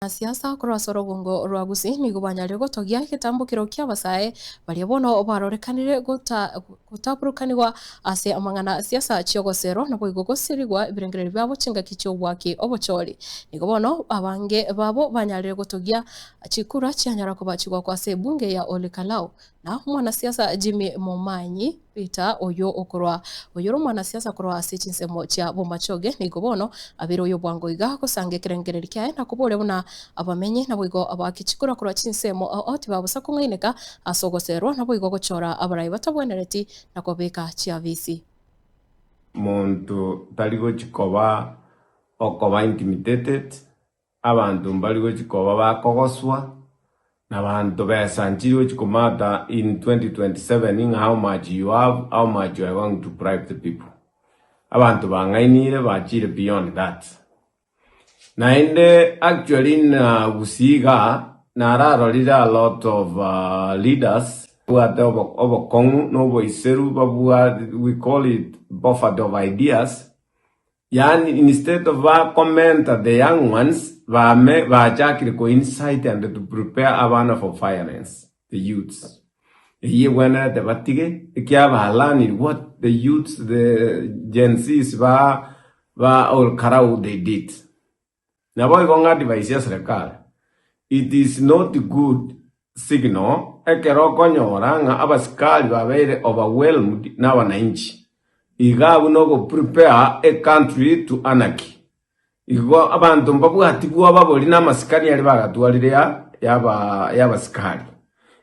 Siasa korwa ase orogongo rwa Gusii nigo banyarire gotogia egetambokero ki'abasae baria bono barorekanire gotaburukanigwa ase amang'ana siasa chi'ogoserwa naboigo gosirigwa ebirengererio biabo chingaki chi'obwaki obochori. Nigo bono abange babo banyarire gotogia chikura chianyara koba chigwakwa ase ebunge ya Olkalau Na omwanasiasa Jimmy Momanyi Peter oyio okorwa oyore omwanasiasa korwa ase chinsemo chia Bomachoge nigo bono abeire oyo bwango iga gosanga ekerengereri kiaye na koboria buna abamenyi naboigo abaaki chikura korwa chinsemo ao tibabosa kong'aineka ase ogoserwa naboigo gochora abarai batabwenereti na kobeka chiafisi. Monto tari gochi koba okoba intimidated, Abanto mbari gochia koba bakogoswa, na banto besa nchiri gochia komata in 2027 ng'a how much you have, how much you are going to bribe the people. Abanto bang'ainire bachire beyond that. Naende actually na Gusii igaa nararorire a lot of leaders babwate obokong'u na oboiseru babwate we call it buffered of ideas, Yaani instead of ba commenta the young ones bame bachakire ko incite and to prepare abana for violence the youths. Eyio ebwenerete batige ekiagera ba learnire what the youths the Gen Zs ba ba Olkarau they did. Naboigo ng'a advice ya serikali, it is not good signal ekero okonyora ng'a abasikari babeire overwhelmed na abanainchi. Iga abwo nogo prepare a country to anarchy. Igo abanto mbabwati bwoba bori na amasikani aria bagatwarire ya yaba y'abasikari.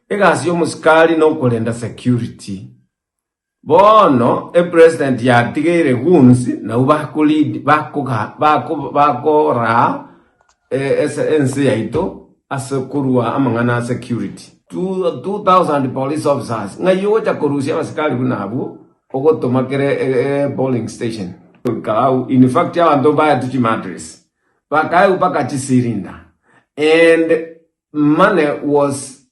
Egasi y'omosikari nokorenda security. Bono epresident yatigeire goons nabwo bako lead bakoga bako bakoraa ese ense yaito ase korua amang'ana a security. 2000 police officers ng'ai ogocha korusia abasikari buna abwo ogotoma kere e polling station. Goika in fact abanto mbaetwe chimattress bakaegwa mpaka chisirinda and money was.